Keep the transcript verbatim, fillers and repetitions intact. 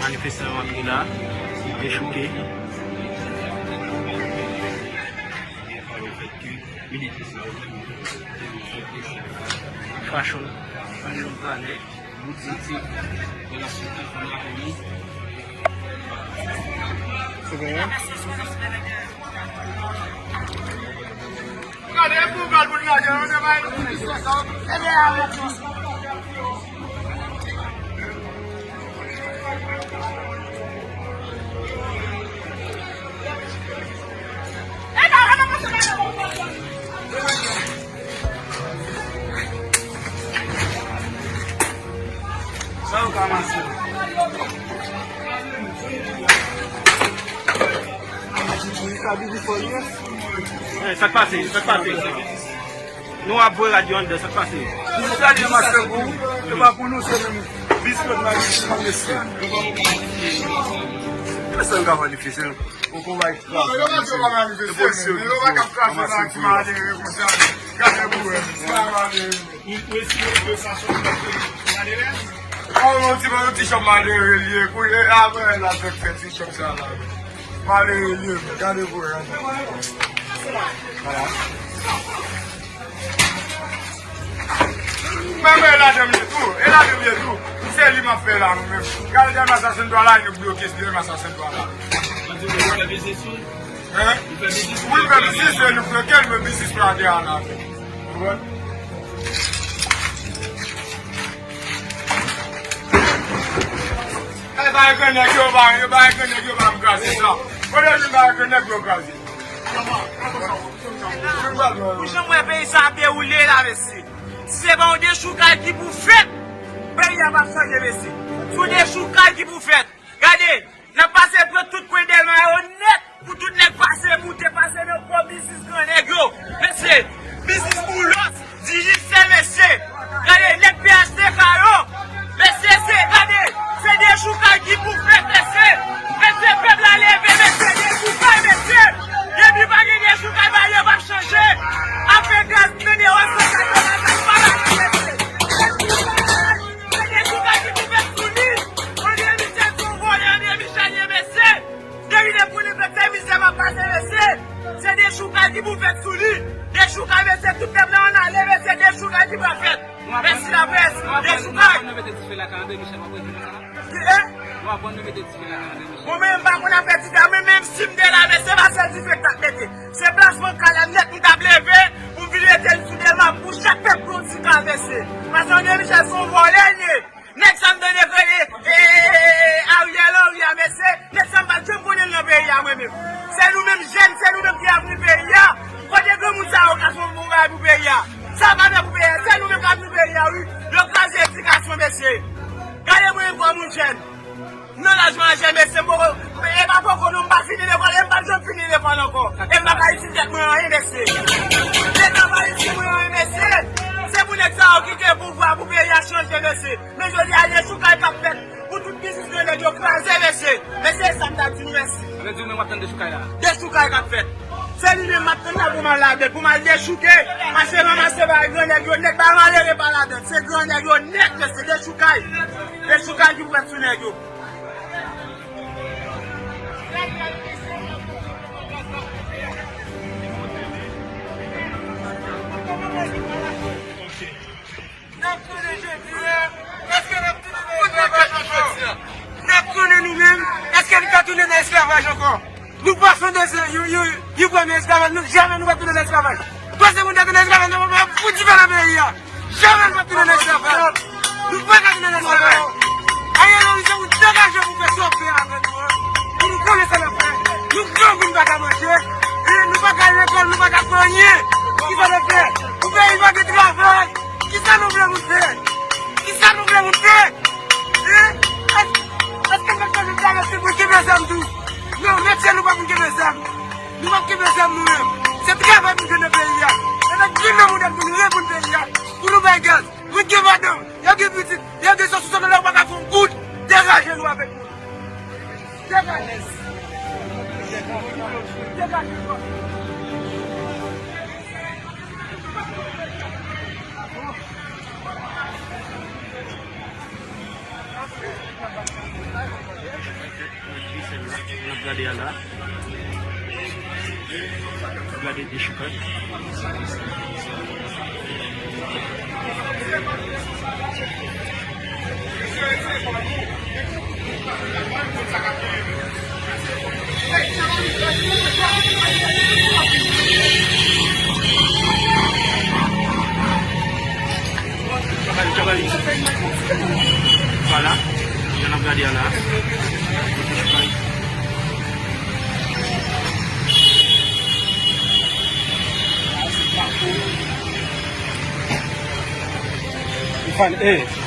Manifestan yo antre la, dechouke. Fashion, Fashion Planet, Bout Boutique, Relasyon Telefòn Rapeli. Se genyen? Gade pou bal pou lage, nou te bay nou pou sa. Sa yo ka mache. Sa bibi fò, yes. Eh, sa k pase? Sa k pase? Nou ap voye rad yo anndan, sa k pase? Sa li mache pou ou, se pa pou nou, se menm. Bis yo nan li, se pa mesye. Pèsonn ka fè difisil. Ou konba ekstra. Non, yo pa di yo pa manifeste, men yo pa ka kraze nan ti malere konsa. Gade pou wè, ti malere. Ou, ou esime ke sa se yon malere? An, yon ti, yon ti chanm malere li ye. Kounye a, apre la, fè ti chanm sa la. Malere li ye, gade pou wè. Vwala. Men, men, e ladan m ye tou, e ladan m ye tou. Se li m ap fè la, nou menm. Gade dèyè masasen dwa la, nou bloke dèyè masasen dwa la. Hein? Wi, m fè biznis, se nou bloke l, men biznis la te al avè. Ou konprann? E ba e gran nèg yo, ba, e ba e gran nèg yo, ba m kraze sa. Kote nou ba e gran nèg yo kraze? Pou jan m wè peyi sa ap dewoule la, mesye. Si se pa yon dechoukay ki pou fèt, peyi a p ap chanje, mesye. Se yon dechoukay ki pou fèt. Gade, n ap pase pran tout kwen Dèlma yo nèt, pou tout nèg pase moute, pase nan gwo biznis gran nèg yo. Mesye, biznis Boulos, Digicel, mesye. Gade, nèg P H T K yo. Mesye, se, gade, se dechoukay ki pou fèt, mesye. Mesye, pèp la leve, mesye, dechoukay, mesye. Depi pa gen dechoukay, bagay yo p ap chanje. Apre gaz, tande, w ap fè sa, sa pa mache, mesye. Se dechoukay ki pou fèt sou li. André Michel se yon vòlè, André Michel ye, mesye. Depi depi nou fè sèvis, se pa pase, mesye. Se dechoukay ki pou fèt sou li. Dechoukay, mesye, tout pèp la ann ale, mesye, dechoukay ki pral fèt. Mèsi laprès, dechoukay. Ki, eh? Mwen menm, m pa konn afè ti ta, mwen menm, si m te la, mesye, pa sèl dife k t ap mete. Se plasman kay la nèt m t ap leve pou m vin mete l sou Dèlma pou chak pèp pran ti ka, mesye. Paske André Michel se yon vòlè l ye. Nèg sa m tande kreye, e, e, e, e, Ariel Henry a, mesye, nèg sa m pa t janm konnen l nan peyi a, mwen menm. Se nou menm jèn, se nou menm ki avni peyi a. Kote granmoun sa yo ka fè yon bon bagay pou peyi a? Sa yo ka fè pou peyi a, se nou menm k avni peyi a, wi. Yo kraze edikasyon, mesye. Gade mwen menm kòm yon jèn. Nan laj majè, mesye, m poko, e pa poko non, m pa fini lekòl, e m p ap janm fini lekòl ankò. E m pa ka itil tèt mwen anyen, mesye. Leta pa itil mwen anyen, mesye. Se pou nèg sa yo kite pouvwa pou peyi a chanje, mesye. Men jodi a, dechoukay k ap fèt pou tout biznis gran nèg yo kraze, mesye. Mesye, sa m ta di nou, mèsi. Sa vle di ou menm w ap tann dechoukay la? Dechoukay k ap fèt. Se li menm m ap tann la pou m al ladan l, pou m al dechouke. Pase ranmase bay gran nèg yo nèt, bay malere pa ladan l. Se gran nèg yo nèt, mesye, dechoukay. Dechoukay ki pou fèt sou nèg yo. N ap konnen jodi a, èske n ap tounen nan esklavaj ankò? N ap konnen nou menm, èske nou ka tounen nan esklavaj ankò? Nou pa sonde se yon, yon, yon premye esklavaj, nou, jamè nou p ap tounen nan esklavaj. Paske moun ta tounen nan esklavaj, nou p ap fout dife nan peyi a. Jamè nou p ap tounen nan esklavaj. Nou pa ka tounen nan esklavaj. Ariel Henry, se pou degaje pou fè sa w ap fè avè nou an. Pou nou konnen sa n ap fè. Nou gran pou nou pa ka manje. E nou pa ka al lekòl, nou pa ka fè anyen. Kisa n ap fè? Pou peyi pa gen travay. Kisa nou vle moun fè? Kisa nou vle moun fè? Hein? Èske, èske n ap chanje travay se pou kenbe zam tou? Non, mesye, nou pa pou kenbe zam. Nou p ap kenbe zam nou menm. Se travay pou nou fè nan peyi a. Se nan grenn nan mouda n pou nou reponn peyi a. Pou nou bay gaz. Mwen gen madanm, yo gen pitit, yo gen sòs sou sòs la, ou pa ka fè yon goud. Degaje nou avèk nou. Degaje. N ap gade a la. N ap gade dechoukay. Vwala, jan n ap gade a la. Ou fan, eh.